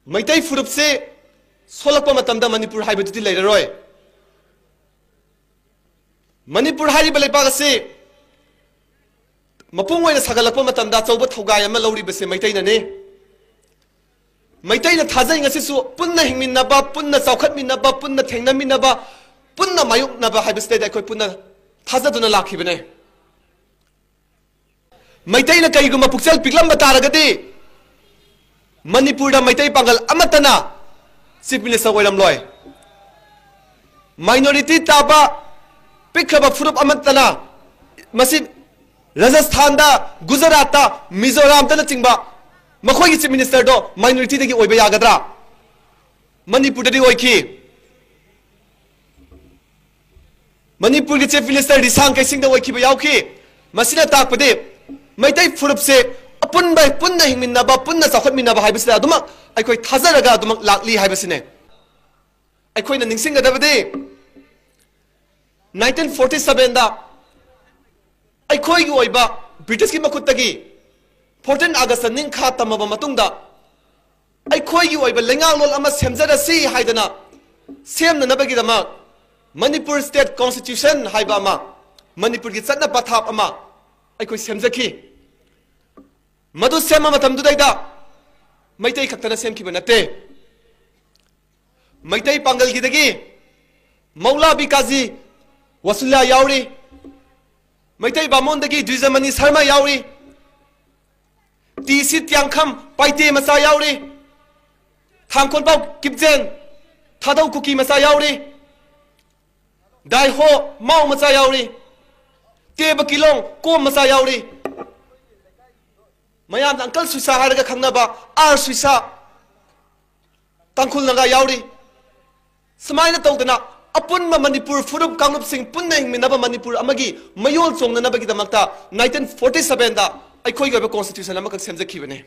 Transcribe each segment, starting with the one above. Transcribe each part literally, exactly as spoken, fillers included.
ꯃꯩꯇꯩ ꯐꯨꯔꯨꯞꯁꯤ ꯁꯣꯜꯂꯛꯄ ꯃꯇꯝꯗ ꯃꯅꯤꯄꯨꯔ ꯍꯥꯏꯕꯗꯨꯗꯤ ꯂꯩꯔꯔꯣꯏ꯫ ꯃꯅꯤꯄꯨꯔ ꯍꯥꯏꯔꯤꯕ ꯂꯩꯕꯥꯛ ꯑꯁꯤ ꯃꯄꯨꯡ ꯑꯣꯏꯅ ꯁꯥꯒꯠꯂꯛꯄ ꯃꯇꯝꯗ ꯑꯆꯧꯕ ꯊꯧꯒꯥꯏ ꯑꯃ ꯂꯧꯔꯤꯕꯁꯦ ꯃꯩꯇꯩꯅꯅꯤ꯫ ꯃꯩꯇꯩꯅ ꯊꯥꯖꯩ, ꯉꯁꯤꯁꯨ ꯄꯨꯟꯅ ꯍꯤꯡꯃꯤꯟꯅꯕ, ꯄꯨꯟꯅ ꯆꯥꯎꯈꯠꯃꯤꯟꯅꯕ, ꯄꯨꯟꯅ ꯊꯦꯡꯅꯃꯤꯟꯅꯕ, ꯄꯨꯟꯅ ꯃꯥꯌꯣꯛꯅꯕ ꯍꯥꯏꯕꯁꯤꯗꯩꯗ ꯑꯩꯈꯣꯏ ꯄꯨꯟꯅ ꯊꯥꯖꯗꯨꯅ ꯂꯥꯛꯈꯤꯕꯅꯦ꯫ ꯃꯩꯇꯩꯅ ꯀꯔꯤꯒꯨꯝꯕ ꯄꯨꯛꯆꯦꯜ ꯄꯤꯛꯂꯝꯕ ꯇꯥꯔꯒꯗꯤ ꯃꯅꯤꯄꯨꯔꯗ ꯃꯩꯇꯩ ꯄꯥꯡꯒꯜ ꯑꯃꯠꯇꯅ ꯆꯤꯐ ꯃꯤꯅꯤꯁꯇꯔ ꯑꯣꯏꯔꯝꯂꯣꯏ꯫ ꯃꯥꯏꯅꯣꯔꯤꯇꯤ ꯇꯥꯕ ꯄꯤꯛꯈ꯭ꯔꯕ ꯐꯨꯔꯨꯞ ꯑꯃꯠꯇꯅ, ꯃꯁꯤ ꯔꯥꯖꯁꯊꯥꯟꯗ, ꯒꯨꯖꯔꯥꯠꯇ, ꯃꯤꯖꯣꯔꯥꯝꯗꯅꯆꯤꯡꯕ, ꯃꯈꯣꯏꯒꯤ ꯆꯤꯐ ꯃꯤꯅꯤꯁꯇꯔꯗꯣ ꯃꯥꯏꯅꯣꯔꯤꯇꯤꯗꯒꯤ ꯑꯣꯏꯕ ꯌꯥꯒꯗ꯭ꯔꯥ? ꯃꯅꯤꯄꯨꯔꯗꯗꯤ ꯑꯣꯏꯈꯤ꯫ ꯃꯅꯤꯄꯨꯔꯒꯤ ꯆꯤꯐ ꯃꯤꯅꯤꯁꯇꯔ ꯔꯤꯁꯥꯡ ꯀꯩꯁꯤꯡꯗ ꯑꯣꯏꯈꯤꯕ ꯌꯥꯎꯈꯤ꯫ ꯃꯁꯤꯅ ꯇꯥꯛꯄꯗꯤ ꯃꯩꯇꯩ ꯐꯨꯔꯨꯞꯁꯦ ꯑꯄꯨꯟꯕ, ꯄꯨꯟꯅ ꯍꯤꯡꯃꯤꯟꯅꯕ, ꯄꯨꯟꯅ ꯆꯥꯎꯈꯠꯃꯤꯟꯅꯕ ꯍꯥꯏꯕꯁꯤꯗ ꯑꯗꯨꯃꯛ ꯑꯩꯈꯣꯏ ꯊꯥꯖꯔꯒ ꯑꯗꯨꯃꯛ ꯂꯥꯛꯂꯤ ꯍꯥꯏꯕꯁꯤꯅꯦ꯫ ꯑꯩꯈꯣꯏꯅ ꯅꯤꯡꯁꯤꯡꯒꯗꯕꯗꯤ ꯅꯥꯏꯟꯇꯤꯟ ꯐꯣꯔꯇꯤ ꯁꯚꯦꯟꯗ ꯑꯩꯈꯣꯏꯒꯤ ꯑꯣꯏꯕ ꯕ꯭ꯔꯤꯇꯤꯁꯀꯤ ꯃꯈꯨꯠꯇꯒꯤ ꯐꯣꯔꯇꯤꯟ ꯑꯥꯒꯁꯇ ꯅꯤꯡꯈꯥ ꯇꯝꯃꯕ ꯃꯇꯨꯡꯗ ꯑꯩꯈꯣꯏꯒꯤ ꯑꯣꯏꯕ ꯂꯩꯉꯥꯛꯂꯣꯟ ꯑꯃ ꯁꯦꯝꯖꯔꯁꯤ ꯍꯥꯏꯗꯅ ꯁꯦꯝꯅꯅꯕꯒꯤꯗꯃꯛ ꯃꯅꯤꯄꯨꯔ ꯁ꯭ꯇꯦꯠ ꯀꯣꯟꯁꯇꯤꯇ꯭ꯌꯨꯁꯟ ꯍꯥꯏꯕ ꯑꯃ, ꯃꯅꯤꯄꯨꯔꯒꯤ ꯆꯠꯅ ꯄꯊꯥꯞ ꯑꯃ ꯑꯩꯈꯣꯏ ꯁꯦꯝꯖꯈꯤ꯫ ꯃꯗꯨ ꯁꯦꯝꯕ ꯃꯇꯝꯗꯨꯗꯩꯗ ꯃꯩꯇꯩ ꯈꯛꯇꯅ ꯁꯦꯝꯈꯤꯕ ꯅꯠꯇꯦ꯫ ꯃꯩꯇꯩ ꯄꯥꯡꯒꯜꯒꯤꯗꯒꯤ ꯃꯧꯂꯥꯕꯤ ꯀꯥꯖꯤ ꯋꯁꯨꯂꯥ ꯌꯥꯎꯔꯤ, ꯃꯩꯇꯩ ꯕꯥꯃꯣꯟꯗꯒꯤ ꯗ꯭ꯋꯤꯖꯃꯅꯤ ꯁꯔꯃ ꯌꯥꯎꯔꯤ, ꯇꯤ ꯁꯤ ꯇꯤꯌꯥꯡꯈꯝ ꯄꯥꯏꯇꯦ ꯃꯆꯥ ꯌꯥꯎꯔꯤ, ꯊꯥꯡꯈꯣꯜꯄꯥꯎ ꯀꯤꯞꯖꯦꯟ ꯊꯥꯗꯧ ꯀꯨꯀꯤ ꯃꯆꯥ ꯌꯥꯎꯔꯤ, ꯗꯥꯏꯍꯣ ꯃꯥꯎ ꯃꯆꯥ ꯌꯥꯎꯔꯤ, ꯇꯦꯕ ꯀꯤꯂꯣꯡ ꯀꯣꯝ ꯃꯆꯥ ꯌꯥꯎꯔꯤ, ꯃꯌꯥꯝꯅ ꯑꯪꯀꯜ ꯁꯨꯏꯁꯥ ꯍꯥꯏꯔꯒ ꯈꯪꯅꯕ ꯑꯥꯔ ꯁꯨꯏꯁꯥ, ꯇꯥꯡꯈꯨꯜ ꯅꯥꯒꯥ ꯌꯥꯎꯔꯤ꯫ ꯁꯨꯃꯥꯏꯅ ꯇꯧꯗꯅ ꯑꯄꯨꯟꯕ ꯃꯅꯤꯄꯨꯔ ꯐꯨꯔꯨꯞ ꯀꯥꯡꯂꯨꯞꯁꯤꯡ ꯄꯨꯟꯅ ꯍꯤꯡꯃꯤꯟꯅꯕ ꯃꯅꯤꯄꯨꯔ ꯑꯃꯒꯤ ꯃꯌꯣꯜ ꯆꯣꯡꯅꯅꯕꯒꯤꯗꯃꯛꯇ ꯅꯥꯏꯟꯇꯤꯟ ꯐꯣꯔꯇꯤ ꯁꯚꯦꯟꯗ ꯑꯩꯈꯣꯏꯒꯤ ꯑꯣꯏꯕ ꯀꯣꯟꯁꯇꯤꯇ꯭ꯌꯨꯁꯟ ꯑꯃꯈꯛ ꯁꯦꯝꯖꯈꯤꯕꯅꯤ꯫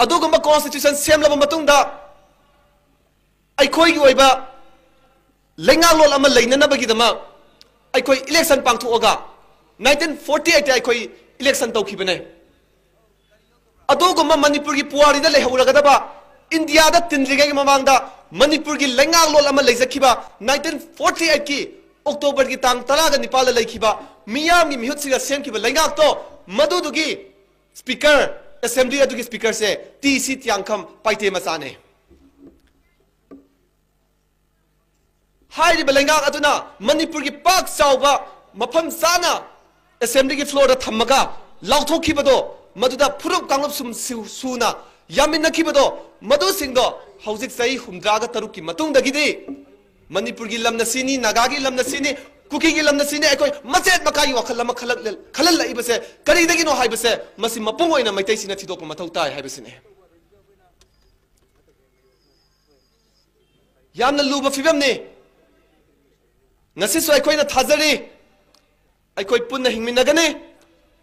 ꯑꯗꯨꯒꯨꯝꯕ ꯀꯣꯟꯁꯇꯤꯇ꯭ꯌꯨꯁꯟ ꯁꯦꯝꯂꯕ ꯃꯇꯨꯡꯗ ꯑꯩꯈꯣꯏꯒꯤ ꯑꯣꯏꯕ ꯂꯩꯉꯥꯛꯂꯣꯟ ꯑꯃ ꯂꯩꯅꯅꯕꯒꯤꯗꯃꯛ ꯑꯩꯈꯣꯏ ꯏꯂꯦꯛꯁꯟ ꯄꯥꯡꯊꯣꯛꯑꯒ ꯅꯥꯏꯟꯇꯤꯟ ꯐꯣꯔꯇꯤ ꯑꯩꯠꯇ ꯑꯩꯈꯣꯏ ꯏꯂꯦꯛꯁꯟ ꯇꯧꯈꯤꯕꯅꯦ꯫ ꯑꯗꯨꯒꯨꯝꯕ ꯃꯅꯤꯄꯨꯔꯒꯤ ꯄꯨꯋꯥꯔꯤꯗ ꯂꯩꯍꯧꯔꯒꯗꯕ, ꯏꯟꯗꯤꯌꯥꯗ ꯇꯤꯟꯗ꯭ꯔꯤꯉꯩꯒꯤ ꯃꯃꯥꯡꯗ ꯃꯅꯤꯄꯨꯔꯒꯤ ꯂꯩꯉꯥꯛꯂꯣꯟ ꯑꯃ ꯂꯩꯖꯈꯤꯕ, nineteen forty eight ꯀꯤ October ꯒꯤ ꯇꯥꯡ ꯇꯔꯥꯒ ꯅꯤꯄꯥꯜꯗ ꯂꯩꯈꯤꯕ ꯃꯤꯌꯥꯝꯒꯤ ꯃꯤꯍꯨꯠꯁꯤꯡꯅ ꯁꯦꯝꯈꯤꯕ ꯂꯩꯉꯥꯛꯇꯣ, ꯃꯗꯨꯗꯨꯒꯤ Speaker, Assembly ꯑꯗꯨꯒꯤ Speaker ꯁꯦ ꯇꯤ ꯁꯤ ꯇꯤꯌꯥꯡꯈꯝ ꯄꯥꯏꯇꯦ ꯃꯆꯥꯅꯦ꯫ ꯍꯥꯏꯔꯤꯕ ꯂꯩꯉꯥꯛ ꯑꯗꯨꯅ ꯃꯅꯤꯄꯨꯔꯒꯤ ꯄꯥꯛ ꯆꯥꯎꯕ ꯃꯐꯝ ꯆꯥꯅ Assembly ꯒꯤ floor ꯗ ꯊꯝꯃꯒ ꯂꯥꯎꯊꯣꯛꯈꯤꯕꯗꯣ, ꯃꯗꯨꯗ ꯐꯨꯔꯨꯞ ꯀꯥꯡꯂꯨꯞ ꯁꯨꯝ ꯁꯨ-, ꯁꯨꯅ ꯌꯥꯃꯤꯟꯅꯈꯤꯕꯗꯣ, ꯃꯗꯨꯁꯤꯡꯗꯣ ꯍꯧꯖꯤꯛ ꯆꯍꯤ ꯍꯨꯝꯗ꯭ꯔꯥꯒ ꯇꯔꯨꯛꯀꯤ ꯃꯇꯨꯡꯗꯒꯤꯗꯤ ꯃꯅꯤꯄꯨꯔꯒꯤ ꯂꯝꯅ ꯁꯤꯅꯤ, ꯅꯥꯒꯥꯒꯤ ꯂꯝꯅ ꯁꯤꯅꯤ, ꯀꯨꯀꯤꯒꯤ ꯂꯝꯅ ꯁꯤꯅꯤ, ꯑꯩꯈꯣꯏ ꯃꯆꯦꯠ ꯃꯀꯥꯏꯒꯤ ꯋꯥꯈꯜ ꯑꯃ ꯈꯜꯂꯛ-, ꯈꯜꯍꯜꯂꯛꯏꯕꯁꯦ ꯀꯔꯤꯗꯒꯤꯅꯣ ꯍꯥꯏꯕꯁꯦ, ꯃꯁꯤ ꯃꯄꯨꯡ ꯑꯣꯏꯅ ꯃꯩꯇꯩꯁꯤꯡꯅ ꯊꯤꯗꯣꯛꯄ ꯃꯊꯧ ꯇꯥꯏ ꯍꯥꯏꯕꯁꯤꯅꯤ꯫ ꯌꯥꯝꯅ ꯂꯨꯕ ꯐꯤꯕꯝꯅꯤ꯫ ꯉꯁꯤꯁꯨ ꯑꯩꯈꯣꯏꯅ ꯊꯥꯖꯔꯤ, ꯑꯩꯈꯣꯏ ꯄꯨꯟꯅ ꯍꯤꯡꯃꯤꯟꯅꯒꯅꯤ,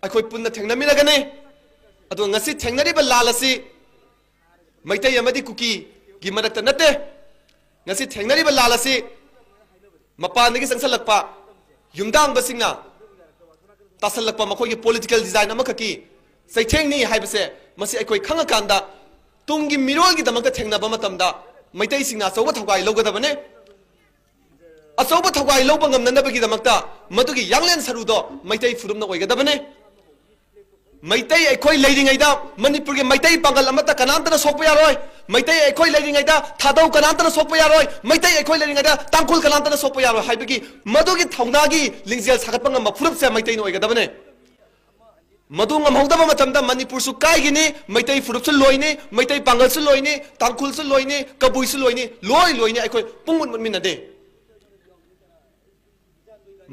ꯑꯩꯈꯣꯏ ꯄꯨꯟꯅ ꯊꯦꯡꯅꯃꯤꯟꯅꯒꯅꯤ꯫ ꯑꯗꯨꯒ ꯉꯁꯤ ꯊꯦꯡꯅꯔꯤꯕ ꯂꯥꯜ ꯑꯁꯤ ꯃꯩꯇꯩ ꯑꯃꯗꯤ ꯀꯨꯀꯤꯒꯤ ꯃꯔꯛꯇ ꯅꯠꯇꯦ꯫ ꯉꯁꯤ ꯊꯦꯡꯅꯔꯤꯕ ꯂꯥꯜ ꯑꯁꯤ ꯃꯄꯥꯟꯗꯒꯤ ꯆꯪꯁꯤꯜꯂꯛꯄ ꯌꯨꯝꯗꯥꯡꯕꯁꯤꯡꯅ ꯇꯥꯁꯜꯂꯛꯄ ꯃꯈꯣꯏꯒꯤ political design ꯑꯃꯈꯛꯀꯤ ꯆꯩꯊꯦꯡꯅꯤ ꯍꯥꯏꯕꯁꯦ, ꯃꯁꯤ ꯑꯩꯈꯣꯏ ꯈꯪꯉꯀꯥꯟꯗ ꯇꯨꯡꯒꯤ ꯃꯤꯔꯣꯜꯒꯤꯗꯃꯛꯇ ꯊꯦꯡꯅꯕ ꯃꯇꯝꯗ ꯃꯩꯇꯩꯁꯤꯡꯅ ꯑꯆꯧꯕ ꯊꯧꯒꯥꯏ ꯂꯧꯒꯗꯕꯅꯤ꯫ ꯑꯆꯧꯕ ꯊꯧꯒꯥꯏ ꯂꯧꯕ ꯉꯝꯅꯅꯕꯒꯤꯗꯃꯛꯇ ꯃꯗꯨꯒꯤ ꯌꯥꯡꯂꯦꯟ ꯁꯔꯨꯗꯣ ꯃꯩꯇꯩ ꯐꯨꯔꯨꯞꯅ ꯑꯣꯏꯒꯗꯕꯅꯤ꯫ ꯃꯩꯇꯩ ꯑꯩꯈꯣꯏ ꯂꯩꯔꯤꯉꯩꯗ, ꯃꯅꯤꯄꯨꯔꯒꯤ ꯃꯩꯇꯩ ꯄꯥꯡꯒꯜ ꯑꯃꯠꯇ ꯀꯅꯥꯝꯇꯅ ꯁꯣꯛꯄ ꯌꯥꯔꯣꯏ꯫ ꯃꯩꯇꯩ ꯑꯩꯈꯣꯏ ꯂꯩꯔꯤꯉꯩꯗ ꯊꯥꯗꯧ ꯀꯅꯥꯝꯇꯅ ꯁꯣꯛꯄ ꯌꯥꯔꯣꯏ꯫ ꯃꯩꯇꯩ ꯑꯩꯈꯣꯏ ꯂꯩꯔꯤꯉꯩꯗ ꯇꯥꯡꯈꯨꯜ ꯀꯅꯥꯝꯇꯅ ꯁꯣꯛꯄ ꯌꯥꯔꯣꯏ ꯍꯥꯏꯕꯒꯤ ꯃꯗꯨꯒꯤ ꯊꯧꯅꯥꯒꯤ ꯂꯤꯡꯖꯦꯜ ꯁꯥꯒꯠꯄ ꯉꯝꯕ ꯐꯨꯔꯨꯞꯁꯦ ꯃꯩꯇꯩꯅ ꯑꯣꯏꯒꯗꯕꯅꯤ꯫ ꯃꯗꯨ ꯉꯝꯍꯧꯗꯕ ꯃꯇꯝꯗ ꯃꯅꯤꯄꯨꯔꯁꯨ ꯀꯥꯏꯒꯤꯅꯤ, ꯃꯩꯇꯩ ꯐꯨꯔꯨꯞꯁꯨ ꯂꯣꯏꯅꯤ, ꯃꯩꯇꯩ ꯄꯥꯡꯒꯜꯁꯨ ꯂꯣꯏꯅꯤ, ꯇꯥꯡꯈꯨꯜꯁꯨ ꯂꯣꯏꯅꯤ, ꯀꯕꯨꯏꯁꯨ ꯂꯣꯏꯅꯤ, ꯂꯣꯏ ꯂꯣꯏꯅꯤ, ꯑꯩꯈꯣꯏ ꯄꯨꯡꯃꯨꯠ ꯃꯨꯠꯃꯤꯟꯅꯗꯦ꯫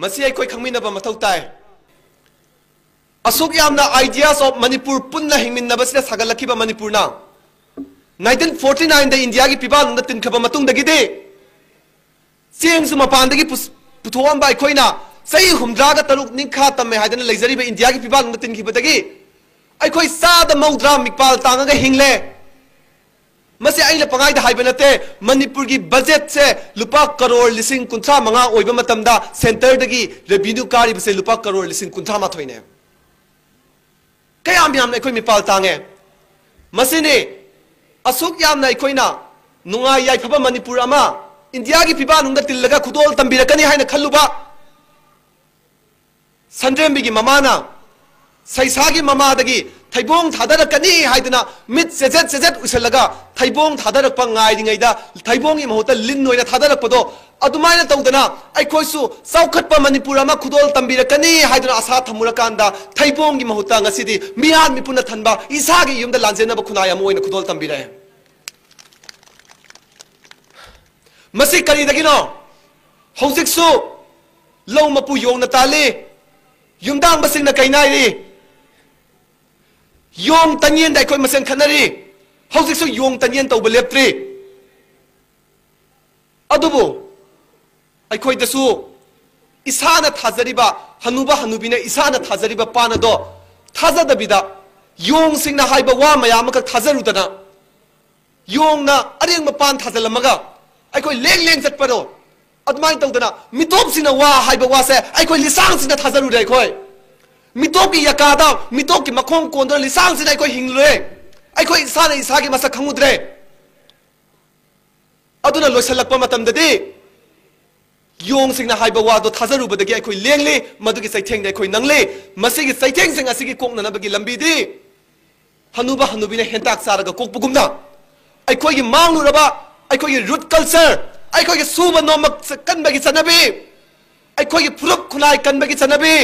ꯃꯁꯤ ꯑꯩꯈꯣꯏ ꯈꯪꯃꯤꯟꯅꯕ ꯃꯊꯧ ꯇꯥꯏ꯫ ꯑꯁꯨꯛ ꯌꯥꯝꯅ ideas of ꯃꯅꯤꯄꯨꯔ ꯄꯨꯟꯅ ꯍꯤꯡꯃꯤꯟꯅꯕꯁꯤꯗ ꯁꯥꯒꯠꯂꯛꯈꯤꯕ ꯃꯅꯤꯄꯨꯔꯅ nineteen forty nine ꯗ ꯏꯟꯗꯤꯌꯥꯒꯤ ꯐꯤꯕꯥꯜꯅꯨꯡꯗ ꯇꯤꯟꯈꯕ ꯃꯇꯨꯡꯗꯒꯤꯗꯤ, ꯆꯦꯡꯁꯨ ꯃꯄꯥꯟꯗꯒꯤ ꯄꯨꯁ-, ꯄꯨꯊꯣꯛꯑꯝꯕ ꯑꯩꯈꯣꯏꯅ ꯆꯍꯤ ꯍꯨꯝꯗ꯭ꯔꯥꯒ ꯇꯔꯨꯛ ꯅꯤꯡꯈꯥ ꯇꯝꯃꯦ ꯍꯥꯏꯗꯅ ꯂꯩꯖꯔꯤꯕ ꯏꯟꯗꯤꯌꯥꯒꯤ ꯐꯤꯕꯥꯜꯅꯨꯡꯗ ꯇꯤꯟꯈꯤꯕꯗꯒꯤ ꯑꯩꯈꯣꯏ ꯆꯥꯗ ꯃꯧꯗ꯭ꯔꯥ ꯃꯤꯄꯥꯜ ꯇꯥꯡꯉꯒ ꯍꯤꯡꯂꯦ꯫ ꯃꯁꯤ ꯑꯩꯅ ꯄꯪꯍꯥꯏꯗ ꯍꯥꯏꯕ ꯅꯠꯇꯦ꯫ ꯃꯅꯤꯄꯨꯔꯒꯤ budget ꯁꯦ ꯂꯨꯄꯥ ꯀꯔꯣꯔ ꯂꯤꯁꯤꯡ ꯀꯨꯟꯊ꯭ꯔꯥ ꯃꯉꯥ ꯑꯣꯏꯕ ꯃꯇꯝꯗ centre ꯗꯒꯤ revenue ꯀꯥꯔꯤꯕꯁꯦ ꯂꯨꯄꯥ ꯀꯔꯣꯔ ꯂꯤꯁꯤꯡ ꯀꯨꯟꯊ꯭ꯔꯥ ꯃꯥꯊꯣꯏꯅꯦ꯫ ꯀꯌꯥꯝ ꯌꯥꯝꯅ ꯑꯩꯈꯣꯏ ꯃꯤꯄꯥꯜ ꯇꯥꯡꯉꯦ꯫ ꯃꯁꯤꯅꯤ ꯑꯁꯨꯛ ꯌꯥꯝꯅ ꯑꯩꯈꯣꯏꯅ ꯅꯨꯡꯉꯥꯏ ꯌꯥꯏꯐꯕ ꯃꯅꯤꯄꯨꯔ ꯑꯃ ꯏꯟꯗꯤꯌꯥꯒꯤ ꯐꯤꯕꯥꯟꯅꯨꯡꯗ ꯇꯤꯜꯂꯒ ꯈꯨꯗꯣꯜ ꯇꯝꯕꯤꯔꯛꯀꯅꯤ ꯍꯥꯏꯅ ꯈꯜꯂꯨꯕ꯫ ꯁꯟꯗ꯭ꯔꯦꯝꯕꯤꯒꯤ ꯃꯃꯥꯅ ꯁꯩꯁꯥꯒꯤ ꯃꯃꯥꯗꯒꯤ ꯊꯩꯕꯣꯡ ꯊꯥꯗꯔꯛꯀꯅꯤ ꯍꯥꯏꯗꯨꯅ ꯃꯤꯠ ꯆꯦꯖꯦꯠ ꯆꯦꯖꯦꯠ ꯎꯏꯁꯜꯂꯒ ꯊꯩꯕꯣꯡ ꯊꯥꯗꯔꯛꯄ ꯉꯥꯏꯔꯤꯉꯩꯗ, ꯊꯩꯕꯣꯡꯒꯤ ꯃꯍꯨꯠꯇ ꯂꯤꯟ ꯑꯣꯏꯅ ꯊꯥꯗꯔꯛꯄꯗꯣ, ꯑꯗꯨꯃꯥꯏꯅ ꯇꯧꯗꯅ ꯑꯩꯈꯣꯏꯁꯨ ꯆꯥꯎꯈꯠꯄ ꯃꯅꯤꯄꯨꯔ ꯑꯃ ꯈꯨꯗꯣꯜ ꯇꯝꯕꯤꯔꯛꯀꯅꯤ ꯍꯥꯏꯗꯨꯅ ꯑꯁꯥ ꯊꯝꯃꯨꯔꯀꯥꯟꯗ, ꯊꯩꯕꯣꯡꯒꯤ ꯃꯍꯨꯠꯇ ꯉꯁꯤꯗꯤ ꯃꯤꯍꯥꯠ ꯃꯤꯄꯨꯟꯅ ꯊꯟꯕ ꯏꯁꯥꯒꯤ ꯌꯨꯝꯗ ꯂꯥꯟꯖꯦꯟꯅꯕ ꯈꯨꯟꯅꯥꯏ ꯑꯃ ꯑꯣꯏꯅ ꯈꯨꯗꯣꯜ ꯇꯝꯕꯤꯔꯛꯑꯦ꯫ ꯃꯁꯤ ꯀꯔꯤꯗꯒꯤꯅꯣ? ꯍꯧꯖꯤꯛꯁꯨ ꯂꯧ ꯃꯄꯨ ꯌꯣꯡꯅ ꯇꯥꯜꯂꯤ, ꯌꯨꯝꯗꯥꯡꯕꯁꯤꯡꯅ ꯀꯩ ꯅꯥꯏꯔꯤ, ꯌꯣꯡ ꯇꯟꯌꯦꯟꯗ ꯑꯩꯈꯣꯏ ꯃꯁꯦꯟ ꯈꯠꯅꯔꯤ꯫ ꯍꯧꯖꯤꯛꯁꯨ ꯌꯣꯡ ꯇꯟꯌꯦꯟ ꯇꯧꯕ ꯂꯦꯞꯇ꯭ꯔꯤ꯫ ꯑꯗꯨꯕꯨ ꯑꯩꯈꯣꯏꯗꯁꯨ ꯏꯁꯥꯅ ꯊꯥꯖꯔꯤꯕ, ꯍꯅꯨꯕ ꯍꯅꯨꯕꯤꯅ ꯏꯁꯥꯅ ꯊꯥꯖꯔꯤꯕ ꯄꯥꯟ ꯑꯗꯣ ꯊꯥꯖꯗꯕꯤꯗ, ꯌꯣꯡꯁꯤꯡꯅ ꯍꯥꯏꯕ ꯋꯥ ꯃꯌꯥꯝ ꯑꯃꯈꯛ ꯊꯥꯖꯔꯨꯗꯅ, ꯌꯣꯡꯅ ꯑꯔꯦꯡꯕ ꯄꯥꯟ ꯊꯥꯖꯤꯜꯂꯝꯃꯒ ꯑꯩꯈꯣꯏ ꯂꯦꯡ ꯂꯦꯡ ꯆꯠꯄꯗꯣ, ꯑꯗꯨꯃꯥꯏꯅ ꯇꯧꯗꯅ ꯃꯤꯇꯣꯞꯁꯤꯡꯅ ꯋꯥ ꯍꯥꯏꯕ ꯋꯥꯁꯦ ꯑꯩꯈꯣꯏ ꯂꯤꯁꯥꯡꯁꯤꯡꯅ ꯊꯥꯖꯔꯨꯔꯦ꯫ ꯑꯩꯈꯣꯏ ꯃꯤꯇꯣꯞꯀꯤ ꯌꯥꯀꯥꯗ, ꯃꯤꯇꯣꯞꯀꯤ ꯃꯈꯣꯡ ꯀꯣꯟꯗꯨꯅ ꯂꯤꯁꯥꯡꯁꯤꯅ ꯑꯩꯈꯣꯏ ꯍꯤꯡꯂꯨꯔꯦ꯫ ꯑꯩꯈꯣꯏ ꯏꯁꯥꯅ ꯏꯁꯥꯒꯤ ꯃꯁꯛ ꯈꯪꯉꯨꯗ꯭ꯔꯦ꯫ ꯑꯗꯨꯅ ꯂꯣꯏꯁꯤꯜꯂꯛꯄ ꯃꯇꯝꯗꯗꯤ ꯌꯣꯡꯁꯤꯡꯅ ꯍꯥꯏꯕ ꯋꯥꯗꯣ ꯊꯥꯖꯔꯨꯕꯗꯒꯤ ꯑꯩꯈꯣꯏ ꯂꯦꯡꯂꯤ, ꯃꯗꯨꯒꯤ ꯆꯩꯊꯦꯡꯗ ꯑꯩꯈꯣꯏ ꯅꯪꯂꯤ꯫ ꯃꯁꯤꯒꯤ ꯆꯩꯊꯦꯡꯁꯤꯡ ꯑꯁꯤꯒꯤ ꯀꯣꯛꯅꯅꯕꯒꯤ ꯂꯝꯕꯤꯗꯤ ꯍꯅꯨꯕ ꯍꯅꯨꯕꯤꯅ ꯍꯦꯟꯇꯥꯛ ꯆꯥꯔꯒ ꯀꯣꯛꯄꯒꯨꯝꯅ, ꯑꯩꯈꯣꯏꯒꯤ ꯃꯥꯡꯂꯨꯔꯕ ꯑꯩꯈꯣꯏꯒꯤ ꯔꯨꯠ ꯀꯜꯆꯔ, ꯑꯩꯈꯣꯏꯒꯤ ꯁꯨꯕ ꯅꯣꯝꯕ ꯀꯟꯕꯒꯤ ꯆꯠꯅꯕꯤ, ꯑꯩꯈꯣꯏꯒꯤ ꯐꯨꯔꯨꯞ ꯈꯨꯟꯅꯥꯏ ꯀꯟꯕꯒꯤ ꯆꯠꯅꯕꯤ,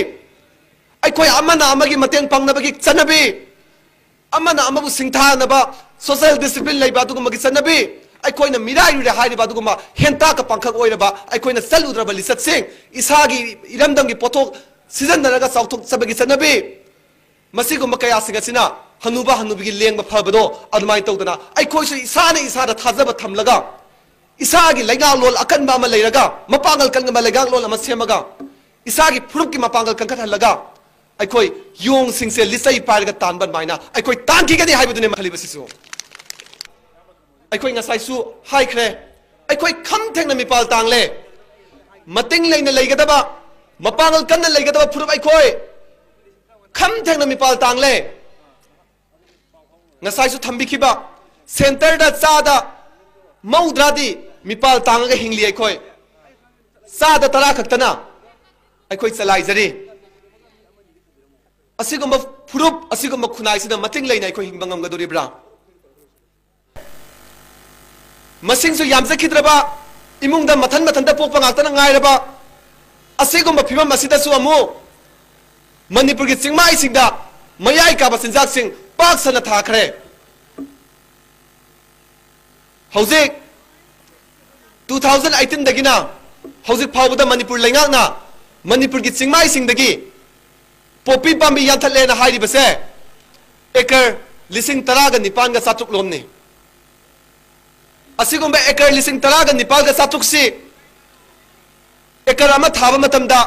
ꯑꯩꯈꯣꯏ ꯑꯃꯅ ꯑꯃꯒꯤ ꯃꯇꯦꯡ ꯄꯥꯡꯅꯕꯒꯤ ꯆꯠꯅꯕꯤ, ꯑꯃꯅ ꯑꯃꯕꯨ ꯁꯤꯡꯊꯥꯅꯕ ꯁꯣꯁꯤꯌꯦꯜ ꯗꯤꯁꯤꯄ꯭ꯂꯤꯟ ꯂꯩꯕ ꯑꯗꯨꯒꯨꯝꯕꯒꯤ ꯆꯠꯅꯕꯤ, ꯑꯩꯈꯣꯏꯅ ꯃꯤꯔꯥꯏꯔꯨꯔꯦ ꯍꯥꯏꯔꯤꯕ ꯑꯗꯨꯒꯨꯝꯕ ꯍꯦꯟꯇꯥꯛꯀ ꯄꯥꯡꯈꯛ ꯑꯣꯏꯔꯕ ꯑꯩꯈꯣꯏꯅ ꯆꯠꯂꯨꯗ꯭ꯔꯕ ꯂꯤꯆꯠꯁꯤꯡ, ꯏꯁꯥꯒꯤ ꯏꯔꯝꯗꯝꯒꯤ ꯄꯣꯠꯊꯣꯛ ꯁꯤꯖꯤꯟꯅꯔꯒ ꯆꯥꯎꯊꯣꯛꯆꯕꯒꯤ ꯆꯠꯅꯕꯤ, ꯃꯁꯤꯒꯨꯝꯕ ꯀꯌꯥꯁꯤꯡ ꯑꯁꯤꯅ ꯍꯅꯨꯕ ꯍꯅꯨꯕꯤꯒꯤ ꯂꯦꯡꯕ ꯐꯕꯗꯣ ꯑꯗꯨꯃꯥꯏꯅ ꯇꯧꯗꯅ ꯑꯩꯈꯣꯏꯁꯨ ꯏꯁꯥꯅ ꯏꯁꯥꯗ ꯊꯥꯖꯕ ꯊꯝꯂꯒ, ꯏꯁꯥꯒꯤ ꯂꯩꯉꯥꯛꯂꯣꯟ ꯑꯀꯟꯕ ꯑꯃ ꯂꯩꯔꯒ, ꯃꯄꯥꯡꯒꯜ ꯀꯟꯕ ꯂꯩꯉꯥꯛꯂꯣꯟ ꯑꯃ ꯁꯦꯝꯃꯒ, ꯏꯁꯥꯒꯤ ꯐꯨꯔꯨꯞꯀꯤ ꯃꯄꯥꯡꯒꯜ ꯀꯟꯈꯠꯍꯜꯂꯒ, ꯑꯩꯈꯣꯏ ꯌꯣꯡꯁꯤꯡꯁꯦ ꯂꯤꯆꯩ ꯄꯥꯏꯔꯒ ꯇꯥꯟꯕ ꯑꯗꯨꯃꯥꯏꯅ ꯑꯩꯈꯣꯏ ꯇꯥꯟꯈꯤꯒꯅꯤ ꯍꯥꯏꯕꯗꯨꯅꯦ ꯈꯜꯂꯤꯕꯁꯤꯁꯨ꯫ ꯑꯩꯈꯣꯏ ꯉꯁꯥꯏꯁꯨ ꯍꯥꯏꯈ꯭ꯔꯦ, ꯑꯩꯈꯣꯏ ꯈꯝ ꯊꯦꯡꯅ ꯃꯤꯄꯥꯜ ꯇꯥꯡꯂꯦ꯫ ꯃꯇꯤꯡ ꯂꯩꯅ ꯂꯩꯒꯗꯕ, ꯃꯄꯥꯡꯒꯜ ꯀꯟꯅ ꯂꯩꯒꯗꯕ ꯐꯨꯔꯨꯞ ꯑꯩꯈꯣꯏ ꯈꯝ ꯊꯦꯡꯅ ꯃꯤꯄꯥꯜ ꯇꯥꯡꯂꯦ꯫ ꯉꯁꯥꯏꯁꯨ ꯊꯝꯕꯤꯈꯤꯕ ꯁꯦꯟꯇꯔꯗ ꯆꯥꯗ ꯃꯧꯗ꯭ꯔꯥꯗꯤ ꯃꯤꯄꯥꯜ ꯇꯥꯡꯉꯒ ꯍꯤꯡꯂꯤ ꯑꯩꯈꯣꯏ꯫ ꯆꯥꯗ ꯇꯔꯥ ꯈꯛꯇꯅ ꯑꯩꯈꯣꯏ ꯆꯂꯥꯏꯖꯔꯤ꯫ ꯑꯁꯤꯒꯨꯝꯕ ꯐꯨꯔꯨꯞ, ꯑꯁꯤꯒꯨꯝꯕ ꯈꯨꯟꯅꯥꯏꯁꯤꯗ ꯃꯇꯤꯡ ꯂꯩꯅ ꯑꯩꯈꯣꯏ ꯍꯤꯡꯕ ꯉꯝꯒꯗꯣꯔꯤꯕ꯭ꯔꯥ? ꯃꯁꯤꯡꯁꯨ ꯌꯥꯝꯖꯈꯤꯗ꯭ꯔꯕ, ꯏꯃꯨꯡꯗ ꯃꯊꯟ ꯃꯊꯟꯇ ꯄꯣꯛꯄ ꯉꯥꯛꯇꯅ ꯉꯥꯏꯔꯕ ꯑꯁꯤꯒꯨꯝꯕ ꯐꯤꯕꯝ ꯑꯁꯤꯗꯁꯨ ꯑꯃꯨꯛ ꯃꯅꯤꯄꯨꯔꯒꯤ ꯆꯤꯡꯃꯥꯏꯁꯤꯡꯗ ꯃꯌꯥꯏ ꯀꯥꯕ ꯆꯤꯟꯖꯥꯛꯁꯤꯡ ꯄꯥꯛ ꯁꯟꯅ ꯊꯥꯈ꯭ꯔꯦ꯫ ꯍꯧꯖꯤꯛ two thousand eighteen ꯗꯒꯤꯅ ꯍꯧꯖꯤꯛ ꯐꯥꯎꯕꯗ ꯃꯅꯤꯄꯨꯔ ꯂꯩꯉꯥꯛꯅ ꯃꯅꯤꯄꯨꯔꯒꯤ ꯆꯤꯡꯃꯥꯏꯁꯤꯡꯗꯒꯤ ꯄꯣꯄꯤ ꯄꯥꯝꯕꯤ ꯌꯥꯟꯊꯠꯂꯦꯅ ꯍꯥꯏꯔꯤꯕꯁꯦ ꯑꯦꯀꯔ ꯂꯤꯁꯤꯡ ꯇꯔꯥꯒ ꯅꯤꯄꯥꯟꯒ ꯆꯥꯇ꯭ꯔꯨꯛ ꯂꯣꯝꯅꯤ꯫ ꯑꯁꯤꯒꯨꯝꯕ ꯑꯦꯀꯔ ꯂꯤꯁꯤꯡ ꯇꯔꯥꯒ ꯅꯤꯄꯥꯜꯒ ꯆꯥꯇ꯭ꯔꯨꯛꯁꯤ ꯑꯦꯀꯔ ꯑꯃ ꯊꯥꯕ ꯃꯇꯝꯗ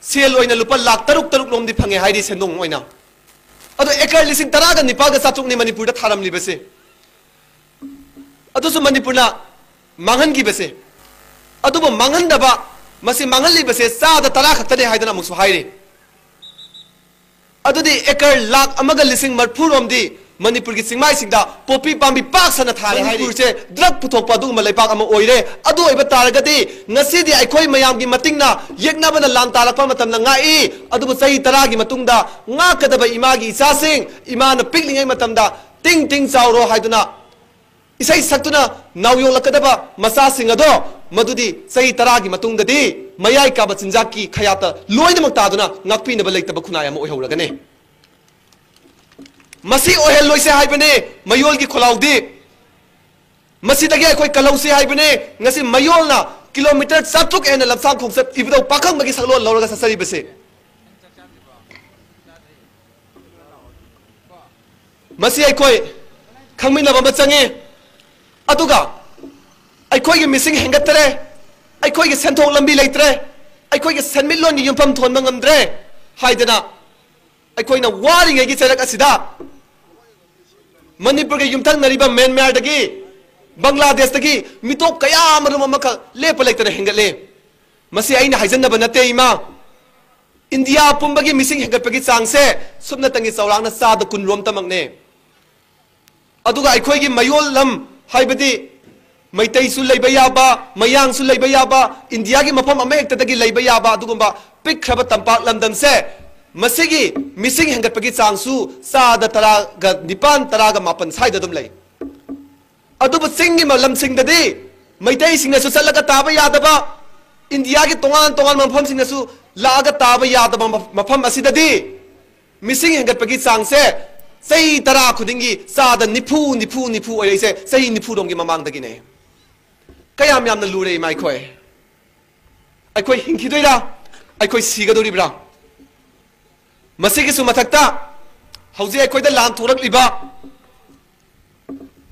ꯁꯦꯜ ꯑꯣꯏꯅ ꯂꯨꯄꯥ ꯂꯥꯈ ꯇꯔꯨꯛ, ꯇꯔꯨꯛ ꯂꯣꯝꯗꯤ ꯐꯪꯉꯦ ꯍꯥꯏꯔꯤ ꯁꯦꯟꯗꯣꯡ ꯑꯣꯏꯅ꯫ ꯑꯗꯣ ꯑꯦꯀꯔ ꯂꯤꯁꯤꯡ ꯇꯔꯥꯒ ꯅꯤꯄꯥꯜꯒ ꯆꯥꯇ꯭ꯔꯨꯛꯅꯤ ꯃꯅꯤꯄꯨꯔꯗ ꯊꯥꯔꯝꯂꯤꯕꯁꯦ꯫ ꯑꯗꯨꯁꯨ ꯃꯅꯤꯄꯨꯔꯅ ꯃꯥꯡꯍꯟꯈꯤꯕꯁꯦ꯫ ꯑꯗꯨꯕꯨ ꯃꯥꯡꯍꯟꯗꯕ, ꯃꯁꯤ ꯃꯥꯡꯍꯜꯂꯤꯕꯁꯦ ꯆꯥꯗ ꯇꯔꯥ ꯈꯛꯇꯅꯦ ꯍꯥꯏꯗꯅ ꯑꯃꯨꯛꯁꯨ ꯍꯥꯏꯔꯤ꯫ ꯑꯗꯨꯗꯤ ꯑꯦꯀꯔ ꯂꯥꯈ ꯑꯃꯒ ꯂꯤꯁꯤꯡ ꯃꯔꯤꯐꯨ ꯔꯣꯝꯗꯤ ꯃꯅꯤꯄꯨꯔꯒꯤ ꯆꯤꯡꯃꯥꯏꯁꯤꯡꯗ ꯄꯣꯄꯤ ꯄꯥꯝꯕꯤ ꯄꯥꯛ ꯁꯟꯅ ꯊꯥꯔꯦ ꯍꯥꯏꯔꯤ꯫ ꯃꯅꯤꯄꯨꯔꯁꯦ ꯗ꯭ꯔꯒ ꯄꯨꯊꯣꯛꯄ ꯑꯗꯨꯒꯨꯝꯕ ꯂꯩꯕꯥꯛ ꯑꯃ ꯑꯣꯏꯔꯦ꯫ ꯑꯗꯨ ꯑꯣꯏꯕ ꯇꯥꯔꯒꯗꯤ ꯉꯁꯤꯗꯤ ꯑꯩꯈꯣꯏ ꯃꯌꯥꯝꯒꯤ ꯃꯇꯤꯡꯅ ꯌꯦꯛꯅꯕꯅ ꯂꯥꯟ ꯇꯥꯔꯛꯄ ꯃꯇꯝꯗ ꯉꯥꯛꯏ, ꯑꯗꯨꯕꯨ ꯆꯍꯤ ꯇꯔꯥꯒꯤ ꯃꯇꯨꯡꯗ ꯉꯥꯛꯀꯗꯕ ꯏꯃꯥꯒꯤ ꯏꯆꯥꯁꯤꯡ, ꯏꯃꯥꯅ ꯄꯤꯛꯂꯤꯉꯩ ꯃꯇꯝꯗ "ꯇꯤꯡ ꯇꯤꯡ ꯆꯥꯎꯔꯣ" ꯍꯥꯏꯗꯨꯅ ꯏꯁꯩ ꯁꯛꯇꯨꯅ ꯅꯥꯎ ꯌꯣꯛꯂꯛꯀꯗꯕ ꯃꯆꯥꯁꯤꯡ ꯑꯗꯣ ꯃꯗꯨꯗꯤ ꯆꯍꯤ ꯇꯔꯥꯒꯤ ꯃꯇꯨꯡꯗꯗꯤ ꯃꯌꯥꯏ ꯀꯥꯕ ꯆꯤꯟꯖꯥꯛꯀꯤ ꯈꯌꯥꯠꯇ ꯂꯣꯏꯅꯃꯛ ꯇꯥꯗꯨꯅ ꯉꯥꯛꯄꯤꯅꯕ ꯂꯩꯇꯕ ꯈꯨꯟꯅꯥꯏ ꯑꯃ ꯑꯣꯏꯍꯧꯔꯒꯅꯤ꯫ ꯃꯁꯤ ꯑꯣꯏꯍꯜꯂꯣꯏꯁꯦ ꯍꯥꯏꯕꯅꯦ ꯃꯌꯣꯜꯒꯤ ꯈꯣꯜꯂꯥꯎꯗꯤ꯫ ꯃꯁꯤꯗꯒꯤ ꯑꯩꯈꯣꯏ ꯀꯜꯍꯧꯁꯤ ꯍꯥꯏꯕꯅꯦ꯫ ꯉꯁꯤ ꯃꯌꯣꯜꯅ ꯀꯤꯂꯣꯃꯤꯇꯔ ꯆꯥꯇ꯭ꯔꯨꯛ ꯍꯦꯟꯅ ꯂꯝꯁꯥꯡ ꯈꯣꯡꯆꯠ ꯏꯕꯨꯙꯧ ꯄꯥꯈꯪꯕꯒꯤ ꯁꯛꯂꯣꯟ ꯂꯧꯔꯒ ꯆꯠꯆꯔꯤꯕꯁꯦ꯫ ꯃꯁꯤ ꯑꯩꯈꯣꯏ ꯈꯪꯃꯤꯟꯅꯕ ꯑꯃ ꯆꯪꯉꯤ꯫ ꯑꯗꯨꯒ ꯑꯩꯈꯣꯏꯒꯤ ꯃꯤꯁꯤꯡ ꯍꯦꯟꯒꯠꯇꯔꯦ, ꯑꯩꯈꯣꯏꯒꯤ ꯁꯦꯟꯊꯣꯛ ꯂꯝꯕꯤ ꯂꯩꯇ꯭ꯔꯦ, ꯑꯩꯈꯣꯏꯒꯤ ꯁꯦꯟꯃꯤꯠꯂꯣꯟꯒꯤ ꯌꯨꯝꯐꯝ ꯊꯣꯟꯕ ꯉꯝꯗ꯭ꯔꯦ ꯍꯥꯏꯗꯅ ꯑꯩꯈꯣꯏꯅ ꯋꯥꯔꯤꯉꯩꯒꯤ ꯆꯩꯔꯛ ꯑꯁꯤꯗ ꯃꯅꯤꯄꯨꯔꯒ ꯌꯨꯝꯊꯪꯅꯔꯤꯕ ꯃ꯭ꯌꯥꯟꯃꯥꯔꯗꯒꯤ, ꯕꯪꯒ꯭ꯂꯥꯗꯦꯁꯇꯒꯤ ꯃꯤꯇꯣꯞ ꯀꯌꯥ ꯑꯃꯔꯣꯝ ꯑꯃꯈꯛ ꯂꯦꯞꯄ ꯂꯩꯇꯅ ꯍꯦꯟꯒꯠꯂꯦ꯫ ꯃꯁꯤ ꯑꯩꯅ ꯍꯥꯏꯖꯟꯅꯕ ꯅꯠꯇꯦ, ꯏꯃꯥ꯫ ꯏꯟꯗꯤꯌꯥ ꯄꯨꯝꯕꯒꯤ ꯃꯤꯁꯤꯡ ꯍꯦꯟꯒꯠꯄꯒꯤ ꯆꯥꯡꯁꯦ ꯁꯨꯞꯅꯇꯪꯒꯤ ꯆꯥꯎꯔꯥꯛꯅ ꯆꯥꯗ ꯀꯨꯟꯔꯣꯝꯇꯃꯛꯅꯦ꯫ ꯑꯗꯨꯒ ꯑꯩꯈꯣꯏꯒꯤ ꯃꯌꯣꯜ ꯂꯝ, ꯍꯥꯏꯕꯗꯤ ꯃꯩꯇꯩꯁꯨ ꯂꯩꯕ ꯌꯥꯕ, ꯃꯌꯥꯡꯁꯨ ꯂꯩꯕ ꯌꯥꯕ, ꯏꯟꯗꯤꯌꯥꯒꯤ ꯃꯐꯝ ꯑꯃꯍꯦꯛꯇꯗꯒꯤ ꯂꯩꯕ ꯌꯥꯕ ꯑꯗꯨꯒꯨꯝꯕ ꯄꯤꯛꯈ꯭ꯔꯕ ꯇꯝꯄꯥꯛ ꯂꯝꯗꯝꯁꯦ, ꯃꯁꯤꯒꯤ ꯃꯤꯁꯤꯡ ꯍꯦꯟꯒꯠꯄꯒꯤ ꯆꯥꯡꯁꯨ ꯆꯥꯗ ꯇꯔꯥꯒ ꯅꯤꯄꯥꯟ, ꯇꯔꯥꯒ ꯃꯥꯄꯟ ꯁ꯭ꯋꯥꯏꯗ ꯑꯗꯨꯝ ꯂꯩ꯫ ꯑꯗꯨꯕꯨ ꯆꯤꯡꯒꯤ ꯃ-, ꯂꯝꯁꯤꯡꯗꯗꯤ ꯃꯩꯇꯩꯁꯤꯡꯅꯁꯨ ꯆꯠꯂꯒ ꯇꯥꯕ ꯌꯥꯗꯕ, ꯏꯟꯗꯤꯌꯥꯒꯤ ꯇꯣꯉꯥꯟ ꯇꯣꯉꯥꯟꯕ ꯃꯐꯝꯁꯤꯡꯗꯁꯨ ꯂꯥꯛꯑꯒ ꯇꯥꯕ ꯌꯥꯗꯕ ꯃꯐ-, ꯃꯐꯝ ꯑꯁꯤꯗꯗꯤ ꯃꯤꯁꯤꯡ ꯍꯦꯟꯒꯠꯄꯒꯤ ꯆꯥꯡꯁꯦ ꯆꯍꯤ ꯇꯔꯥ ꯈꯨꯗꯤꯡꯒꯤ ꯆꯥꯗ ꯅꯤꯐꯨ, ꯅꯤꯐꯨ, ꯅꯤꯐꯨ ꯑꯣꯏꯔꯛꯏꯁꯦ ꯆꯍꯤ ꯅꯤꯐꯨꯔꯣꯝꯒꯤ ꯃꯃꯥꯡꯗꯒꯤꯅꯦ꯫ ꯀꯌꯥꯝ ꯌꯥꯝꯅ ꯂꯨꯔꯦ, ꯏꯃꯥ ꯑꯩꯈꯣꯏ? ꯑꯩꯈꯣꯏ ꯍꯤꯡꯈꯤꯗꯣꯏꯔꯥ? ꯑꯩꯈꯣꯏ ꯁꯤꯒꯗꯧꯔꯤꯕ꯭ꯔꯥ? ꯃꯁꯤꯒꯤꯁꯨ ꯃꯊꯛꯇ ꯍꯧꯖꯤꯛ ꯑꯩꯈꯣꯏꯗ ꯂꯥꯟ ꯊꯣꯛꯂꯛꯂꯤꯕ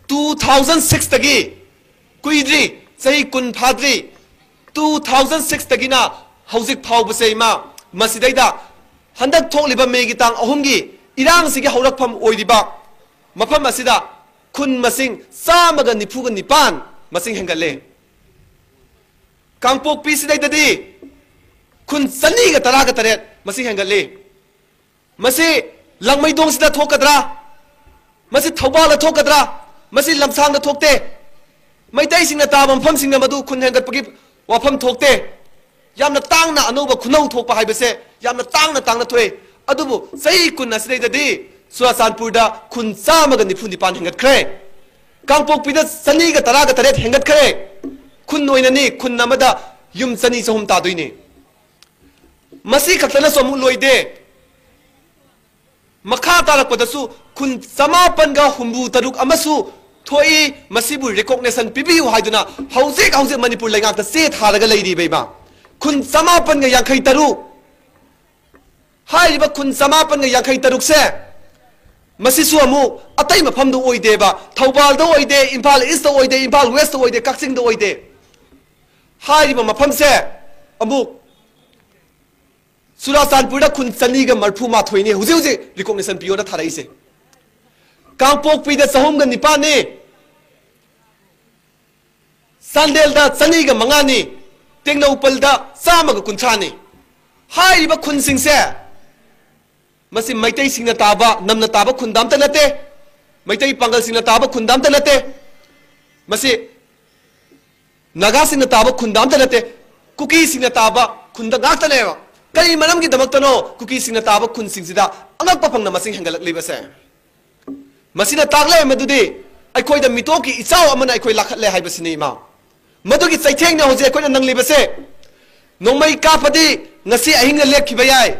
two thousand six ꯇꯒꯤ, ꯀꯨꯏꯗ꯭ꯔꯤ, ꯆꯍꯤ ꯀꯨꯟ ꯐꯥꯗ꯭ꯔꯤ, two thousand six ꯇꯒꯤꯅ ꯍꯧꯖꯤꯛ ꯐꯥꯎꯕꯁꯦ, ꯏꯃꯥ, ꯃꯁꯤꯗꯩꯗ ꯍꯟꯗꯛ ꯊꯣꯛꯂꯤꯕ ꯃꯦꯒꯤ ꯇꯥꯡ ꯑꯍꯨꯝꯒꯤ ꯏꯔꯥꯡꯁꯤꯒꯤ ꯍꯧꯔꯛꯐꯝ ꯑꯣꯏꯔꯤꯕ ꯃꯐꯝ ꯑꯁꯤꯗ ꯈꯨꯟ ꯃꯁꯤꯡ ꯆꯥꯝꯃꯒ ꯅꯤꯐꯨꯒ ꯅꯤꯄꯥꯟ ꯃꯁꯤꯡ ꯍꯦꯟꯒꯠꯂꯦ꯫ ꯀꯥꯡꯄꯣꯛꯄꯤꯁꯤꯗꯩꯗꯗꯤ ꯈꯨꯟ ꯆꯅꯤꯒ ꯇꯔꯥꯒ ꯇꯔꯦꯠ ꯃꯁꯤꯡ ꯍꯦꯟꯒꯠꯂꯤ꯫ ꯃꯁꯤ ꯂꯥꯡꯃꯩꯗꯣꯡꯁꯤꯗ ꯊꯣꯛꯀꯗ꯭ꯔꯥ? ꯃꯁꯤ ꯊꯧꯕꯥꯜꯗ ꯊꯣꯛꯀꯗ꯭ꯔꯥ? ꯃꯁꯤ ꯂꯝꯁꯥꯡꯗ ꯊꯣꯛꯇꯦ꯫ ꯃꯩꯇꯩꯁꯤꯡꯅ ꯇꯥꯕ ꯃꯐꯝꯁꯤꯡꯗ ꯃꯗꯨ ꯈꯨꯟ ꯍꯦꯟꯒꯠꯄꯒꯤ ꯋꯥꯐꯝ ꯊꯣꯛꯇꯦ꯫ ꯌꯥꯝꯅ ꯇꯥꯡꯅ ꯑꯅꯧꯕ ꯈꯨꯅꯧ ꯊꯣꯛꯄ ꯍꯥꯏꯕꯁꯦ ꯌꯥꯝꯅ ꯇꯥꯡꯅ, ꯇꯥꯡꯅ ꯊꯣꯛꯑꯦ꯫ ꯑꯗꯨꯕꯨ ꯆꯍꯤ ꯀꯨꯟ ꯑꯁꯤꯗꯩꯗꯗꯤ ꯆꯨꯔꯥꯆꯥꯟꯄꯨꯔꯗ ꯈꯨꯟ ꯆꯥꯝꯃꯒ ꯅꯤꯐꯨ ꯅꯤꯄꯥꯟ ꯍꯦꯟꯒꯠꯈ꯭ꯔꯦ꯫ ꯀꯥꯡꯄꯣꯛꯄꯤꯗ ꯆꯅꯤꯒ ꯇꯔꯥꯒ ꯇꯔꯦꯠ ꯍꯦꯟꯒꯠꯈ꯭ꯔꯦ꯫ ꯈꯨꯟ ꯑꯣꯏꯅꯅꯤ, ꯈꯨꯟ ꯑꯃꯗ ꯌꯨꯝ ꯆꯅꯤ ꯆꯍꯨꯝ ꯇꯥꯗꯣꯏꯅꯤ꯫ ꯃꯁꯤ ꯈꯛꯇꯅꯁꯨ ꯑꯃꯨꯛ ꯂꯣꯏꯗꯦ꯫ ꯃꯈꯥ ꯇꯥꯔꯛꯄꯗꯁꯨ ꯈꯨꯟ ꯆꯃꯥꯄꯟꯒ ꯍꯨꯝꯐꯨ ꯇꯔꯨꯛ ꯑꯃꯁꯨ ꯊꯣꯛꯏ, ꯃꯁꯤꯕꯨ recognition ꯄꯤꯕꯤꯌꯨ ꯍꯥꯏꯗꯨꯅ ꯍꯧꯖꯤꯛ ꯍꯧꯖꯤꯛ ꯃꯅꯤꯄꯨꯔ ꯂꯩꯉꯥꯛꯇ ꯆꯦ ꯊꯥꯔꯒ ꯂꯩꯔꯤꯕ, ꯏꯃꯥ꯫ ꯈꯨꯟ ꯆꯃꯥꯄꯟꯒ ꯌꯥꯡꯈꯩ ꯇꯔꯨꯛ꯫ ꯍꯥꯏꯔꯤꯕ ꯈꯨꯟ ꯆꯃꯥꯄꯟꯒ ꯌꯥꯡꯈꯩ ꯇꯔꯨꯛꯁꯦ, ꯃꯁꯤꯁꯨ ꯑꯃꯨꯛ ꯑꯇꯩ ꯃꯐꯝꯗ ꯑꯣꯏꯗꯦꯕ, ꯊꯧꯕꯥꯜꯗ ꯑꯣꯏꯗꯦ, ꯏꯝꯐꯥꯜ East ꯇ ꯑꯣꯏꯗꯦ, ꯏꯝꯐꯥꯜ West ꯇ ꯑꯣꯏꯗꯦ, ꯀꯛꯆꯤꯡꯗ ꯑꯣꯏꯗꯦ꯫ ꯍꯥꯏꯔꯤꯕ ꯃꯐꯝꯁꯦ ꯑꯃꯨꯛ ꯆꯨꯔꯥꯆꯥꯟꯄꯨꯔꯗ ꯈꯨꯟ ꯆꯅꯤꯒ ꯃꯔꯤꯐꯨ ꯃꯥꯊꯣꯏꯅꯤ ꯍꯧꯖꯤꯛ ꯍꯧꯖꯤꯛ recognition ꯄꯤꯌꯣꯅ ꯊꯥꯔꯛꯏꯁꯦ꯫ ꯀꯥꯡꯄꯣꯛꯄꯤꯗ ꯆꯍꯨꯝꯒ ꯅꯤꯄꯥꯟꯅꯤ, ꯆꯥꯟꯗꯦꯜꯗ ꯆꯅꯤꯒ ꯃꯉꯥꯅꯤ, ꯇꯦꯡꯅꯧꯄꯜꯗ ꯆꯥꯝꯃꯒ ꯀꯨꯟꯊ꯭ꯔꯥꯅꯤ꯫ ꯍꯥꯏꯔꯤꯕ ꯈꯨꯟꯁꯤꯡꯁꯦ, ꯃꯁꯤ ꯃꯩꯇꯩꯁꯤꯡꯅ ꯇꯥꯕ, ꯅꯝꯅ ꯇꯥꯕ ꯈꯨꯟꯗ ꯑꯝꯇ ꯅꯠꯇꯦ, ꯃꯩꯇꯩ ꯄꯥꯡꯒꯜꯁꯤꯡꯅ ꯇꯥꯕ ꯈꯨꯟꯗ ꯑꯝꯇ ꯅꯠꯇꯦ, ꯃꯁꯤ ꯅꯥꯒꯥꯁꯤꯡꯅ ꯇꯥꯕ ꯈꯨꯟꯗ ꯑꯝꯇ ꯅꯠꯇꯦ, ꯀꯨꯀꯤꯁꯤꯡꯅ ꯇꯥꯕ ꯈꯨꯟꯗ ꯉꯥꯛꯇꯅꯦꯕ꯫ ꯀꯔꯤ ꯃꯔꯝꯒꯤꯗꯃꯛꯇꯅꯣ ꯀꯨꯀꯤꯁꯤꯡꯅ ꯇꯥꯕ ꯈꯨꯟꯁꯤꯡꯁꯤꯗ ꯑꯉꯛꯄ ꯐꯪꯅ ꯃꯁꯤꯡ ꯍꯦꯟꯒꯠꯂꯛꯂꯤꯕꯁꯦ? ꯃꯁꯤꯅ ꯇꯥꯛꯂꯦ ꯃꯗꯨꯗꯤ ꯑꯩꯈꯣꯏꯗ ꯃꯤꯇꯣꯞꯀꯤ ꯏꯆꯥꯎ ꯑꯃꯅ ꯑꯩꯈꯣꯏ ꯂꯥꯛꯈꯠꯂꯦ ꯍꯥꯏꯕꯁꯤꯅꯤ, ꯏꯃꯥ꯫ ꯃꯗꯨꯒꯤ ꯆꯩꯊꯦꯡꯅ ꯍꯧꯖꯤꯛ ꯑꯩꯈꯣꯏꯅ ꯅꯪꯂꯤꯕꯁꯦ꯫ ꯅꯣꯡꯃꯩ ꯀꯥꯞꯄꯗꯤ ꯉꯁꯤ ꯑꯍꯤꯡꯅ ꯂꯦꯞꯈꯤꯕ ꯌꯥꯏ,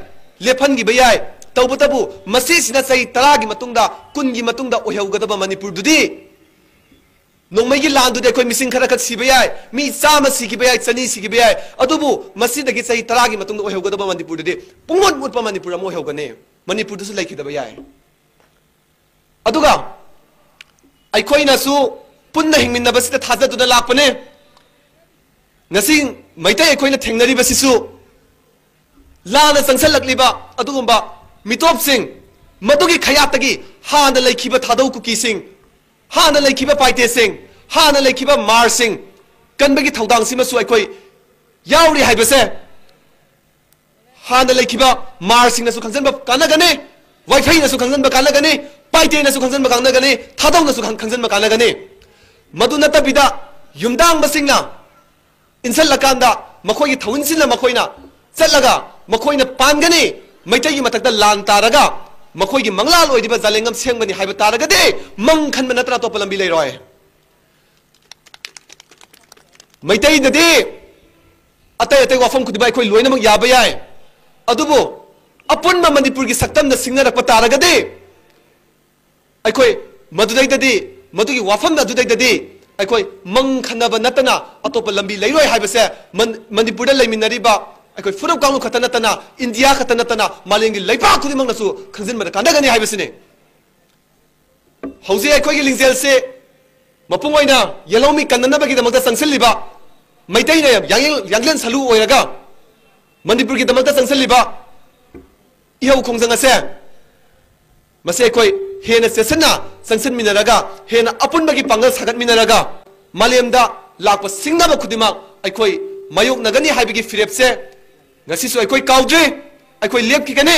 ꯂꯦꯞꯍꯟꯈꯤꯕ ꯌꯥꯏ꯫ ꯇꯧꯕꯇꯕꯨ ꯃꯁꯤꯁꯤꯅ ꯆꯍꯤ ꯇꯔꯥꯒꯤ ꯃꯇꯨꯡꯗ, ꯀꯨꯟꯒꯤ ꯃꯇꯨꯡꯗ ꯑꯣꯏꯍꯧꯒꯗꯕ ꯃꯅꯤꯄꯨꯔꯗꯨꯗꯤ, ꯅꯣꯡꯃꯩꯒꯤ ꯂꯥꯟꯗꯨꯗꯤ ꯑꯩꯈꯣꯏ ꯃꯤꯁꯤꯡ ꯈꯔ ꯈꯛ ꯁꯤꯕ ꯌꯥꯏ, ꯃꯤ ꯆꯥꯝꯃ ꯁꯤꯈꯤꯕ ꯌꯥꯏ, ꯆꯅꯤ ꯁꯤꯈꯤꯕ ꯌꯥꯏ, ꯑꯗꯨꯕꯨ ꯃꯁꯤꯗꯒꯤ ꯆꯍꯤ ꯇꯔꯥꯒꯤ ꯃꯇꯨꯡꯗ ꯑꯣꯏꯍꯧꯒꯗꯕ ꯃꯅꯤꯄꯨꯔꯗꯨꯗꯤ ꯄꯨꯡꯃꯨꯠ ꯃꯨꯠꯄ ꯃꯅꯤꯄꯨꯔ ꯑꯃ ꯑꯣꯏꯍꯧꯒꯅꯤ꯫ ꯃꯅꯤꯄꯨꯔꯗꯨꯁꯨ ꯂꯩꯈꯤꯗꯕ ꯌꯥꯏ꯫ ꯑꯗꯨꯒ ꯑꯩꯈꯣꯏꯅꯁꯨ ꯄꯨꯟꯅ ꯍꯤꯡꯃꯤꯟꯅꯕꯁꯤꯗ ꯊꯥꯖꯗꯨꯅ ꯂꯥꯛꯄꯅꯦ꯫ ꯉꯁꯤ ꯃꯩꯇꯩ ꯑꯩꯈꯣꯏꯅ ꯊꯦꯡꯅꯔꯤꯕꯁꯤꯁꯨ ꯂꯥꯟꯅ ꯆꯪꯁꯤꯜꯂꯛꯂꯤꯕ ꯑꯗꯨꯒꯨꯝꯕ ꯃꯤꯇꯣꯞꯁꯤꯡ, ꯃꯗꯨꯒꯤ ꯈꯌꯥꯠꯇꯒꯤ ꯍꯥꯟꯅ ꯂꯩꯈꯤꯕ ꯊꯥꯗꯧ ꯀꯨꯀꯤꯁꯤꯡ, ꯍꯥꯟꯅ ꯂꯩꯈꯤꯕ ꯄꯥꯏꯇꯦꯁꯤꯡ, ꯍꯥꯟꯅ ꯂꯩꯈꯤꯕ ꯃꯥꯔꯁꯤꯡ ꯀꯟꯕꯒꯤ ꯊꯧꯗꯥꯡꯁꯤꯃꯁꯨ ꯑꯩꯈꯣꯏ ꯌꯥꯎꯔꯤ ꯍꯥꯏꯕꯁꯦ ꯍꯥꯟꯅ ꯂꯩꯈꯤꯕ ꯃꯥꯔꯁꯤꯡꯅꯁꯨ ꯈꯪꯖꯤꯟꯕ ꯀꯥꯟꯅꯒꯅꯤ, ꯋꯥꯏꯐꯩꯅꯁꯨ ꯈꯪꯖꯤꯟꯕ ꯀꯥꯟꯅꯒꯅꯤ, ꯄꯥꯏꯇꯦꯅꯁꯨ ꯈꯪꯖꯤꯟꯕ ꯀꯥꯟꯅꯒꯅꯤ, ꯊꯥꯗꯧꯅꯁꯨ ꯈꯪ-, ꯈꯪꯖꯤꯟꯕ ꯀꯥꯟꯅꯒꯅꯤ꯫ ꯃꯗꯨ ꯅꯠꯇꯕꯤꯗ ꯌꯨꯝꯗꯥꯡꯕꯁꯤꯡꯅ ꯏꯟꯁꯤꯜꯂꯀꯥꯟꯗ ꯃꯈꯣꯏꯒꯤ ꯊꯧꯏꯟꯁꯤꯟꯅ ꯃꯈꯣꯏꯅ ꯆꯠꯂꯒ ꯃꯈꯣꯏꯅ ꯄꯥꯟꯒꯅꯤ, ꯃꯩꯇꯩꯒꯤ ꯃꯊꯛꯇ ꯂꯥꯟ ꯇꯥꯔꯒ ꯃꯈꯣꯏꯒꯤ ꯃꯪꯂꯥꯜ ꯑꯣꯏꯔꯤꯕ ꯖꯥꯂꯦꯡꯉꯝ ꯁꯦꯝꯒꯅꯤ ꯍꯥꯏꯕ ꯇꯥꯔꯒꯗꯤ ꯃꯪ ꯈꯟꯕ ꯅꯠꯇꯅ ꯑꯇꯣꯞꯄ ꯂꯝꯕꯤ ꯂꯩꯔꯣꯏ꯫ ꯃꯩꯇꯩꯗꯗꯤ ꯑꯇꯩ ꯑꯇꯩ ꯋꯥꯐꯝ ꯈꯨꯗꯤꯡꯃꯛ ꯑꯩꯈꯣꯏ ꯂꯣꯏꯅꯃꯛ ꯌꯥꯕ ꯌꯥꯏ, ꯑꯗꯨꯕꯨ ꯑꯄꯨꯟꯕ ꯃꯅꯤꯄꯨꯔꯒꯤ ꯁꯛꯇꯝꯗ ꯁꯤꯡꯅꯔꯛꯄ ꯇꯥꯔꯒꯗꯤ ꯑꯩꯈꯣꯏ ꯃꯗꯨꯗꯩꯗꯗꯤ, ꯃꯗꯨꯒꯤ ꯋꯥꯐꯝ ꯑꯗꯨꯗꯩꯗꯗꯤ ꯑꯩꯈꯣꯏ ꯃꯪ ꯈꯟꯅꯕ ꯅꯠꯇꯅ ꯑꯇꯣꯞꯄ ꯂꯝꯕꯤ ꯂꯩꯔꯣꯏ ꯍꯥꯏꯕꯁꯦ ꯃꯟ-, ꯃꯅꯤꯄꯨꯔꯗ ꯂꯩꯃꯤꯟꯅꯔꯤꯕ ꯑꯩꯈꯣꯏ ꯐꯨꯔꯨꯞ ꯀꯥꯡꯂꯨꯞ ꯈꯛꯇ ꯅꯠꯇꯅ, ꯏꯟꯗꯤꯌꯥ ꯈꯛꯇ ꯅꯠꯇꯅ ꯃꯥꯂꯦꯝꯒꯤ ꯂꯩꯕꯥꯛ ꯈꯨꯗꯤꯡꯃꯛꯅꯁꯨ ꯈꯪꯖꯤꯟꯕꯗ ꯀꯥꯟꯅꯒꯅꯤ ꯍꯥꯏꯕꯁꯤꯅꯤ꯫ ꯍꯧꯖꯤꯛ ꯑꯩꯈꯣꯏꯒꯤ ꯂꯤꯡꯖꯦꯜꯁꯦ ꯃꯄꯨꯡ ꯑꯣꯏꯅ ꯌꯦꯜꯍꯧꯃꯤ ꯀꯟꯅꯅꯕꯒꯤꯗꯃꯛꯇ ꯆꯪꯁꯤꯜꯂꯤꯕ, ꯃꯩꯇꯩꯅ ꯌꯥꯡꯂꯦꯟ, ꯌꯥꯡꯂꯦꯟ ꯁꯂꯨ ꯑꯣꯏꯔꯒ ꯃꯅꯤꯄꯨꯔꯒꯤꯗꯃꯛꯇ ꯆꯪꯁꯤꯜꯂꯤꯕ ꯏꯍꯧ ꯈꯣꯡꯖꯪ ꯑꯁꯦ, ꯃꯁꯤ ꯑꯩꯈꯣꯏ ꯍꯦꯟꯅ ꯆꯦꯠꯁꯤꯟꯅ ꯆꯪꯁꯤꯟꯃꯤꯟꯅꯔꯒ, ꯍꯦꯟꯅ ꯑꯄꯨꯟꯕꯒꯤ ꯄꯥꯡꯒꯜ ꯁꯥꯒꯠꯃꯤꯟꯅꯔꯒ, ꯃꯥꯂꯦꯝꯗ ꯂꯥꯛꯄ ꯁꯤꯡꯅꯕ ꯈꯨꯗꯤꯡꯃꯛ ꯑꯩꯈꯣꯏ ꯃꯥꯌꯣꯛꯅꯒꯅꯤ ꯍꯥꯏꯕꯒꯤ ꯐꯤꯔꯦꯞꯁꯦ ꯉꯁꯤꯁꯨ ꯑꯩꯈꯣꯏ ꯀꯥꯎꯗ꯭ꯔꯤ꯫ ꯑꯩꯈꯣꯏ ꯂꯦꯞꯈꯤꯒꯅꯤ꯫